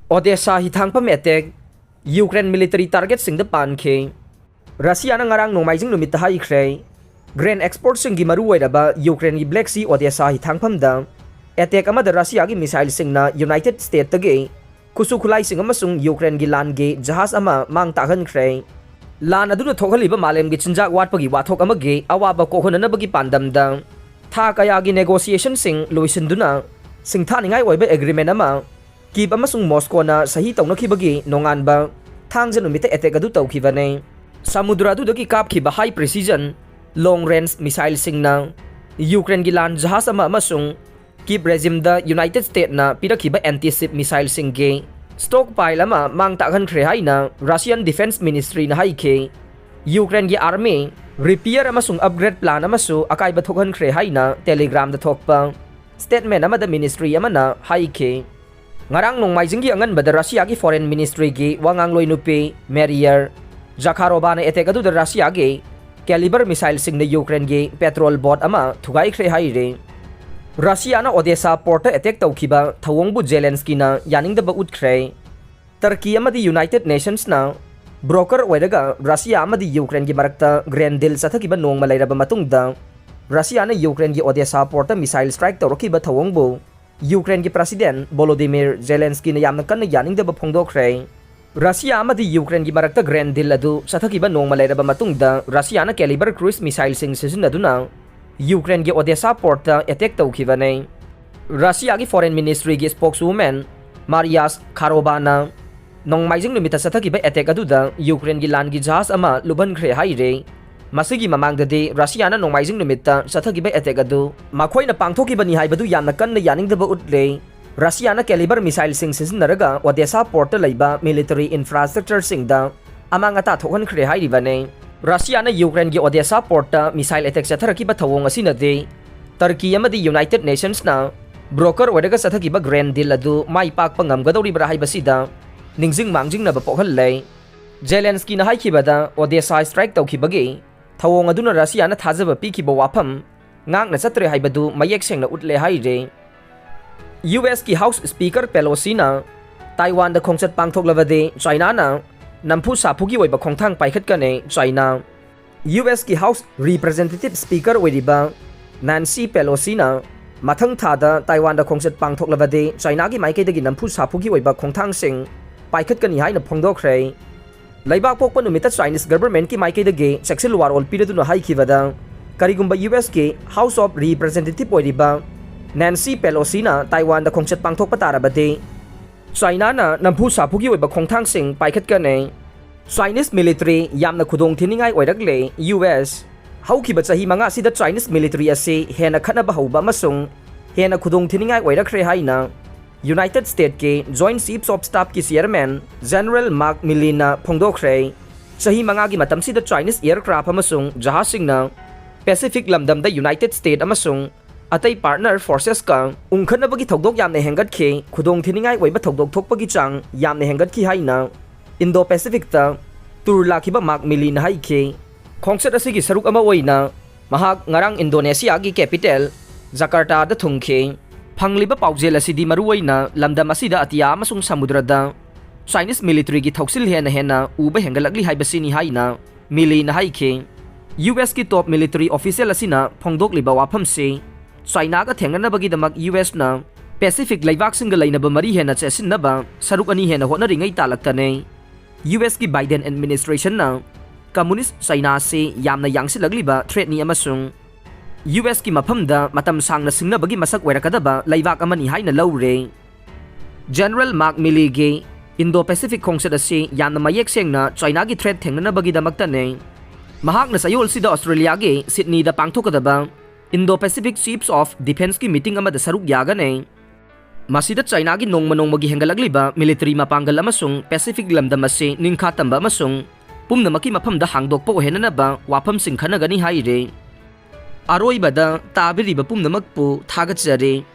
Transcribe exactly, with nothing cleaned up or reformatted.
Odessa ꯍꯤꯊꯥꯡꯐꯝ attack, Ukraine military targetꯁꯤꯡꯗ ꯄꯥꯟꯈꯤ꯫ ꯔꯁꯤꯌꯥꯅ ꯉꯔꯥꯡ ꯅꯣꯡꯃꯥꯏꯖꯤꯡ ꯅꯨꯃꯤꯠꯇ ꯍꯥꯏꯈ꯭ꯔꯦ, grain exportꯁꯤꯡꯒꯤ ꯃꯔꯨ ꯑꯣꯏꯔꯕ Ukraineꯒꯤ Black Sea Odessa ꯍꯤꯊꯥꯡꯐꯝꯗ attack ꯑꯃꯗ ꯔꯁꯤꯌꯥꯒꯤ missileꯁꯤꯡꯅ United Statesꯇꯒꯤ ꯈꯨꯠꯁꯨ ꯈꯨꯠꯂꯥꯏꯁꯤꯡ ꯑꯃꯁꯨꯡ Ukraineꯒꯤ ꯂꯥꯟꯒꯤ ꯖꯍꯥꯖ ꯑꯃ ꯃꯥꯡ ꯇꯥꯛꯍꯟꯈ꯭ꯔꯦ꯫ ꯂꯥꯟ ꯑꯗꯨꯅ ꯊꯣꯛꯍꯜꯂꯤꯕ ꯃꯥꯂꯦꯝꯒꯤ ꯆꯤꯟꯖꯥꯛ ꯋꯥꯠꯄꯒꯤ ꯋꯥꯊꯣꯛ ꯑꯃꯒꯤ ꯑꯋꯥꯕ ꯀꯣꯛꯍꯟꯅꯅꯕꯒꯤ ꯄꯥꯟꯗꯝꯗ ꯊꯥ ꯀꯌꯥꯒꯤ negotiationꯁꯤꯡ ꯂꯣꯏꯁꯤꯟꯗꯨꯅ ꯁꯤꯡꯊꯥꯅꯤꯡꯉꯥꯏ ꯑꯣꯏꯕ agreement ꯑꯃ Kyiv ꯑꯃꯁꯨꯡ Moscowꯅ ꯁꯍꯤ ꯇꯧꯅꯈꯤꯕꯒꯤ ꯅꯣꯡꯉꯥꯟꯕ ꯊꯥꯡꯖ ꯅꯨꯃꯤꯠꯇ attack ꯑꯗꯨ ꯇꯧꯈꯤꯕꯅꯤ꯫ ꯁꯃꯨꯗ꯭ꯔ ꯑꯗꯨꯗꯒꯤ ꯀꯥꯞꯈꯤꯕ high precision long range missileꯁꯤꯡꯅ Ukraineꯒꯤ ꯂꯥꯟ ꯖꯍꯥꯖ ꯑꯃ ꯑꯃꯁꯨꯡ Kyiv regimeꯗ United Statesꯅ ꯄꯤꯔꯛꯈꯤꯕ anti-ship missileꯁꯤꯡꯒꯤ stockpile ꯑꯃ ꯃꯥꯡ ꯇꯥꯛꯍꯟꯈ꯭ꯔꯦ ꯍꯥꯏꯅ Russian Defense Ministryꯅ ꯍꯥꯏꯈꯤ꯫ Ukraineꯒꯤ army repair ꯑꯃꯁꯨꯡ upgrade plan ꯑꯃꯁꯨ ꯑꯀꯥꯏꯕ ꯊꯣꯛꯍꯟꯈ꯭ꯔꯦ ꯍꯥꯏꯅ Telegramꯗ ꯊꯣꯛꯄ statement ꯑꯃꯗ ministry ꯑꯃꯅ ꯍꯥꯏꯈꯤ꯫ ꯉꯔꯥꯡ ꯅꯣꯡꯃꯥꯏꯖꯤꯡꯒꯤ ꯑꯉꯟꯕꯗ ꯔꯁꯤꯌꯥꯒꯤ Foreign Ministryꯒꯤ ꯋꯥꯉꯥꯡꯂꯣꯏ ꯅꯨꯄꯤ Maria Zakharovana attack ꯑꯗꯨꯗ ꯔꯁꯤꯌꯥꯒꯤ Kalibr missileꯁꯤꯡꯅ Ukraineꯒꯤ patrol boat ꯑꯃ ꯊꯨꯒꯥꯏꯈ꯭ꯔꯦ ꯍꯥꯏꯔꯤ꯫ ꯔꯁꯤꯌꯥꯅ Odessa portꯇ attack ꯇꯧꯈꯤꯕ ꯊꯧꯑꯣꯡꯕꯨ Zelenskyꯅ ꯌꯥꯅꯤꯡꯗꯕ ꯎꯠꯈ꯭ꯔꯦ꯫ Turkey ꯑꯃꯗꯤ United Nationsꯅ broker ꯑꯣꯏꯔꯒ ꯔꯁꯤꯌꯥ ꯑꯃꯗꯤ Ukraineꯒꯤ ꯃꯔꯛꯇ grain deal ꯆꯠꯊꯈꯤꯕ ꯅꯣꯡꯃ ꯂꯩꯔꯕ ꯃꯇꯨꯡꯗ, ꯔꯁꯤꯌꯥꯅ Ukraineꯒꯤ Odessa portꯇ missile strike ꯇꯧꯔꯛꯈꯤꯕ ꯊꯧꯑꯣꯡꯕꯨ Ukraineꯒꯤ President Volodymyr Zelenskyꯅ ꯌꯥꯝꯅ ꯀꯟꯅ ꯌꯥꯅꯤꯡꯗꯕ ꯐꯣꯡꯗꯣꯛꯈ꯭ꯔꯦ꯫ ꯔꯁꯤꯌꯥ ꯑꯃꯗꯤ Ukraineꯒꯤ ꯃꯔꯛꯇ grain deal ꯑꯗꯨ ꯆꯠꯊꯈꯤꯕ ꯅꯣꯡꯃ ꯂꯩꯔꯕ ꯃꯇꯨꯡꯗ, ꯔꯁꯤꯌꯥꯅ Kalibr cruise missileꯁꯤꯡ ꯁꯤꯖꯤꯟꯅꯗꯨꯅ Ukraineꯒꯤ Odessa portꯇ attack ꯇꯧꯈꯤꯕꯅꯤ꯫ ꯔꯁꯤꯌꯥꯒꯤ Foreign Ministryꯒꯤ spokeswoman Maria Zakharovana ꯅꯣꯡꯃꯥꯏꯖꯤꯡ ꯅꯨꯃꯤꯠꯇ ꯆꯠꯊꯈꯤꯕ attack ꯑꯗꯨꯗ Ukraineꯒꯤ ꯂꯥꯟꯒꯤ ꯖꯍꯥꯖ ꯑꯃ ꯂꯨꯞꯍꯟꯈ꯭ꯔꯦ ꯍꯥꯏꯔꯦ꯫ ꯃꯁꯤꯒꯤ ꯃꯃꯥꯡꯗꯗꯤ ꯔꯁꯤꯌꯥꯅ ꯅꯣꯡꯃꯥꯏꯖꯤꯡ ꯅꯨꯃꯤꯠꯇ ꯆꯠꯊꯈꯤꯕ attack ꯑꯗꯨ ꯃꯈꯣꯏꯅ ꯄꯥꯡꯊꯣꯛꯈꯤꯕꯅꯤ ꯍꯥꯏꯕꯗꯨ ꯌꯥꯝꯅ ꯀꯟꯅ ꯌꯥꯅꯤꯡꯗꯕ ꯎꯠꯂꯦ꯫ ꯔꯁꯤꯌꯥꯅ Kalibr missileꯁꯤꯡ ꯁꯤꯖꯤꯟꯅꯔꯒ Odessa portꯇ ꯂꯩꯕ military infrastructureꯁꯤꯡꯗ ꯑꯃꯥꯡ ꯑꯇꯥ ꯊꯣꯛꯍꯟꯈ꯭ꯔꯦ ꯍꯥꯏꯔꯤꯕꯅꯤ꯫ ꯔꯁꯤꯌꯥꯅ Ukraineꯒꯤ Odessa portꯇ missile attack ꯆꯠꯊꯔꯛꯈꯤꯕ ꯊꯧꯑꯣꯡ ꯑꯁꯤꯅꯗꯤ Turkey ꯑꯃꯗꯤ United Nationsꯅ broker ꯑꯣꯏꯔꯒ ꯆꯠꯊꯈꯤꯕ grain deal ꯑꯗꯨ ꯃꯥꯏ ꯄꯥꯛꯄ ꯉꯝꯒꯗꯧꯔꯤꯕ꯭ꯔꯥ ꯍꯥꯏꯕꯁꯤꯗ ꯅꯤꯡꯁꯤꯡ ꯃꯥꯡꯖꯤꯡꯅꯕ ꯄꯣꯛꯍꯜꯂꯦ꯫ Zelenskyꯅ ꯍꯥꯏꯈꯤꯕꯗ, Odessa strike ꯇꯧꯈꯤꯕꯒꯤ ꯊꯧꯑꯣꯡ ꯑꯗꯨꯅ ꯔꯁꯤꯌꯥꯅ ꯊꯥꯖꯕ ꯄꯤꯈꯤꯕ ꯋꯥꯐꯝ ꯉꯥꯛꯅ ꯆꯠꯇ꯭ꯔꯦ ꯍꯥꯏꯕꯗꯨ ꯃꯌꯦꯛ ꯁꯦꯡꯅ ꯎꯠꯂꯦ ꯍꯥꯏꯔꯦ꯫ USꯀꯤ House Speaker Pelosiꯅ ꯇꯥꯏꯋꯥꯟꯗ ꯈꯣꯡꯆꯠ ꯄꯥꯡꯊꯣꯛꯂꯕꯗꯤ ꯆꯥꯏꯅꯥꯅ ꯅꯝꯐꯨ ꯁꯥꯐꯨꯒꯤ ꯑꯣꯏꯕ ꯈꯣꯡꯊꯥꯡ ꯄꯥꯏꯈꯠꯀꯅꯤ꯫ ꯆꯥꯏꯅꯥ, ꯌꯨ ꯑꯦꯁꯀꯤ ꯍꯥꯎꯁ ꯔꯤꯄ꯭ꯔꯖꯦꯟꯇꯦꯇꯤꯚ ꯁ꯭ꯄꯤꯀꯔ ꯑꯣꯏꯔꯤꯕ ꯅꯦꯟꯁꯤ ꯄꯦꯂꯣꯁꯤꯅ ꯃꯊꯪ ꯊꯥꯗ ꯇꯥꯏꯋꯥꯟꯗ ꯈꯣꯡꯆꯠ ꯄꯥꯡꯊꯣꯛꯂꯕꯗꯤ ꯆꯥꯏꯅꯥꯒꯤ ꯃꯥꯏꯀꯩꯗꯒꯤ ꯅꯝꯐꯨ ꯁꯥꯐꯨꯒꯤ ꯑꯣꯏꯕ ꯈꯣꯡꯊꯥꯡꯁꯤꯡ ꯄꯥꯏꯈꯠꯀꯅꯤ ꯍꯥꯏꯅ ꯐꯣꯡꯗꯣꯛꯈ꯭ꯔꯦ꯫ ꯂꯩꯕꯥꯛ ꯄꯣꯛꯄ ꯅꯨꯃꯤꯠꯇ ꯆꯥꯏꯅꯤꯁ ꯒꯚꯔꯟꯃꯦꯟꯠꯀꯤ ꯃꯥꯏꯀꯩꯗꯒꯤ ꯆꯦꯛꯁꯤꯜ ꯋꯥꯔꯣꯜ ꯄꯤꯔꯗꯨꯅ ꯍꯥꯏꯈꯤꯕꯗ, ꯀꯔꯤꯒꯨꯝꯕ ꯌꯨ ꯑꯦꯁꯀꯤ ꯍꯥꯎꯁ ꯑꯣꯐ ꯔꯤꯄ꯭ꯔꯖꯦꯟꯇꯦꯇꯤꯚ ꯑꯣꯏꯔꯤꯕ ꯅꯦꯟꯁꯤ ꯄꯦꯂꯣꯁꯤꯅ ꯇꯥꯏꯋꯥꯟꯗ ꯈꯣꯡꯆꯠ ꯄꯥꯡꯊꯣꯛꯄ ꯇꯥꯔꯕꯗꯤ, ꯆꯥꯏꯅꯥꯅ ꯅꯝꯐꯨ ꯁꯥꯐꯨꯒꯤ ꯑꯣꯏꯕ ꯈꯣꯡꯊꯥꯡꯁꯤꯡ ꯄꯥꯏꯈꯠꯀꯅꯤ꯫ ꯆꯥꯏꯅꯤꯁ ꯃꯤꯂꯤꯇꯔꯤ ꯌꯥꯝꯅ ꯈꯨꯗꯣꯡꯊꯤꯅꯤꯡꯉꯥꯏ ꯑꯣꯏꯔꯛꯂꯦ꯫ ꯌꯨ ꯑꯦꯁ, ꯍꯧꯈꯤꯕ ꯆꯍꯤ ꯃꯉꯥ ꯑꯁꯤꯗ ꯆꯥꯏꯅꯤꯁ ꯃꯤꯂꯤꯇꯔꯤ ꯑꯁꯤ ꯍꯦꯟꯅ ꯈꯠꯅꯕ ꯍꯧꯕ ꯑꯃꯁꯨꯡ ꯍꯦꯟꯅ ꯈꯨꯗꯣꯡꯊꯤꯅꯤꯡꯉꯥꯏ ꯑꯣꯏꯔꯛꯈ꯭ꯔꯦ ꯍꯥꯏꯅ ꯌꯨꯅꯥꯏꯇꯦꯗ ꯁ꯭ꯇꯦꯠꯀꯤ ꯖꯣꯏꯟꯠ ꯆꯤꯐꯁ ꯑꯣꯐ ꯁ꯭ꯇꯥꯐꯀꯤ ꯆꯤꯌꯔꯃꯦꯟ ꯖꯦꯅꯔꯦꯜ ꯃꯥꯔꯛ ꯃꯤꯂꯤꯅ ꯐꯣꯡꯗꯣꯛꯈ꯭ꯔꯦ꯫ ꯆꯍꯤ ꯃꯉꯥꯒꯤ ꯃꯇꯝꯁꯤꯗ ꯆꯥꯏꯅꯤꯁ ꯑꯦꯌꯔꯀ꯭ꯔꯥꯐ ꯑꯃꯁꯨꯡ ꯖꯍꯥꯖꯁꯤꯡꯅ ꯄꯦꯁꯤꯐꯤꯛ ꯂꯝꯗꯝꯗ ꯌꯨꯅꯥꯏꯇꯦꯗ ꯁ꯭ꯇꯦꯠ ꯑꯃꯁꯨꯡ ꯑꯇꯩ ꯄꯥꯔꯠꯅꯔ ꯐꯣꯔꯁꯦꯁꯀ ꯎꯪꯈꯠꯅꯕꯒꯤ ꯊꯧꯗꯣꯛ ꯌꯥꯝꯅ ꯍꯦꯟꯒꯠꯈꯤ꯫ ꯈꯨꯗꯣꯡꯊꯤꯅꯤꯡꯉꯥꯏ ꯑꯣꯏꯕ ꯊꯧꯗꯣꯛ ꯊꯣꯛꯄꯒꯤ ꯆꯥꯡ ꯌꯥꯝꯅ ꯍꯦꯟꯒꯠꯈꯤ ꯍꯥꯏꯅ ꯏꯟꯗꯣ ꯄꯦꯁꯤꯐꯤꯛꯇ ꯇꯨꯔ ꯂꯥꯛꯈꯤꯕ ꯃꯥꯔꯛ ꯃꯤꯂꯤꯅ ꯍꯥꯏꯈꯤ꯫ ꯈꯣꯡꯆꯠ ꯑꯁꯤꯒꯤ ꯁꯔꯨꯛ ꯑꯃ ꯑꯣꯏꯅ ꯃꯍꯥꯛ ꯉꯔꯥꯡ ꯏꯟꯗꯣꯅꯦꯁꯤꯌꯥꯒꯤ ꯀꯦꯄꯤꯇꯦꯜ ꯖꯀꯥꯔꯇꯥꯗ ꯊꯨꯡꯈꯤ꯫ ꯐꯪꯂꯤꯕ ꯄꯥꯎꯖꯦꯜ ꯑꯁꯤꯗꯤ ꯃꯔꯨꯑꯣꯏꯅ ꯂꯝꯗꯝ ꯑꯁꯤꯗ ꯑꯇꯤꯌꯥ ꯑꯃꯁꯨꯡ ꯁꯃꯨꯗ꯭ꯔꯗ ꯆꯥꯏꯅꯤꯁ ꯃꯤꯂꯤꯇꯔꯤꯒꯤ ꯊꯧꯁꯤꯜ ꯍꯦꯟꯅ ꯍꯦꯟꯅ ꯎꯕ ꯍꯦꯟꯒꯠꯂꯛꯂꯤ ꯍꯥꯏꯕꯁꯤꯅꯤ ꯍꯥꯏꯅ ꯃꯤꯂꯤꯅ ꯍꯥꯏꯈꯤ꯫ ꯌꯨ ꯑꯦꯁꯀꯤ ꯇꯣꯞ ꯃꯤꯂꯤꯇꯔꯤ ꯑꯣꯐꯤꯁꯤꯌꯦꯜ ꯑꯁꯤꯅ ꯐꯣꯡꯗꯣꯛꯂꯤꯕ ꯋꯥꯐꯝꯁꯤ ꯆꯥꯏꯅꯥꯒ ꯊꯦꯡꯅꯅꯕꯒꯤꯗꯃꯛ ꯌꯨ ꯑꯦꯁꯅ ꯄꯦꯁꯤꯐꯤꯛ ꯂꯩꯕꯥꯛꯁꯤꯡꯒ ꯂꯩꯅꯕ ꯃꯔꯤ ꯍꯦꯟꯅ ꯆꯦꯠꯁꯤꯟꯅꯕ ꯁꯔꯨꯛ ꯑꯅꯤ ꯍꯦꯟꯅ ꯍꯣꯠꯅꯔꯤꯉꯩ ꯇꯥꯜꯂꯛꯇꯅꯤ꯫ ꯌꯨ ꯑꯦꯁꯀꯤ ꯕꯥꯏꯗꯦꯟ ꯑꯦꯗꯃꯤꯅꯤꯁꯇ꯭ꯔꯦꯁꯟꯅ ꯀꯝꯃꯨꯅꯤꯁ ꯆꯥꯏꯅꯥ ꯑꯁꯤ ꯌꯥꯝꯅ ꯌꯥꯡꯁꯤꯜꯂꯛꯂꯤꯕ ꯊ꯭ꯔꯦꯠꯅꯤ ꯑꯃꯁꯨꯡ ꯌꯨ ꯑꯦꯁꯀꯤ ꯃꯐꯝꯗ ꯃꯇꯝ ꯁꯥꯡꯅ ꯁꯤꯡꯅꯕꯒꯤ ꯃꯁꯛ ꯑꯣꯏꯔꯛꯀꯗꯕ ꯂꯩꯕꯥꯛ ꯑꯃꯅꯤ ꯍꯥꯏꯅ ꯂꯧꯔꯦ꯫ ꯖꯦꯅꯔꯦꯜ ꯃꯥꯔꯛ ꯃꯤꯂꯤꯒꯤ ꯏꯟꯗꯣ ꯄꯦꯁꯤꯐꯤꯛ ꯈꯣꯡꯆꯠ ꯑꯁꯤ ꯌꯥꯝꯅ ꯃꯌꯦꯛ ꯁꯦꯡꯅ ꯆꯥꯏꯅꯥꯒꯤ ꯊ꯭ꯔꯦꯠ ꯊꯦꯡꯅꯅꯕꯒꯤꯗꯃꯛꯇꯅꯤ꯫ ꯃꯍꯥꯛꯅ ꯆꯌꯣꯜꯁꯤꯗ ꯑꯣꯁꯇ꯭ꯔꯦꯂꯤꯌꯥꯒꯤ ꯁꯤꯗꯅꯤꯗ ꯄꯥꯡꯊꯣꯛꯀꯗꯕ ꯏꯟꯗꯣ ꯄꯦꯁꯤꯐꯤꯛ ꯆꯤꯐꯁ ꯑꯣꯐ ꯗꯤꯐꯦꯟꯁꯀꯤ ꯃꯤꯇꯤꯡ ꯑꯃꯗ ꯁꯔꯨꯛ ꯌꯥꯒꯅꯤ꯫ ꯃꯁꯤꯗ ꯆꯥꯏꯅꯥꯒꯤ ꯅꯣꯡꯃ ꯅꯣꯡꯃꯒꯤ ꯍꯦꯟꯒꯠꯂꯛꯂꯤꯕ ꯃꯤꯂꯤꯇꯔꯤ ꯃꯄꯥꯡꯒꯜ ꯑꯃꯁꯨꯡ ꯄꯦꯁꯤꯐꯤꯛ ꯂꯝꯗꯝ ꯑꯁꯤ ꯅꯤꯡꯈꯥ ꯇꯝꯕ ꯑꯃꯁꯨꯡ ꯄꯨꯝꯅꯃꯛꯀꯤ ꯃꯐꯝꯗ ꯍꯥꯡꯗꯣꯛꯄ ꯑꯣꯏꯍꯟꯅꯅꯕ ꯋꯥꯐꯝꯁꯤꯡ ꯈꯟꯅꯒꯅꯤ ꯍꯥꯏꯔꯤ꯫ ꯑꯔꯣꯏꯕꯗ ꯇꯥꯕꯤꯔꯤꯕ ꯄꯨꯝꯅꯃꯛꯄꯨ ꯊꯥꯒꯠꯆꯔꯤ꯫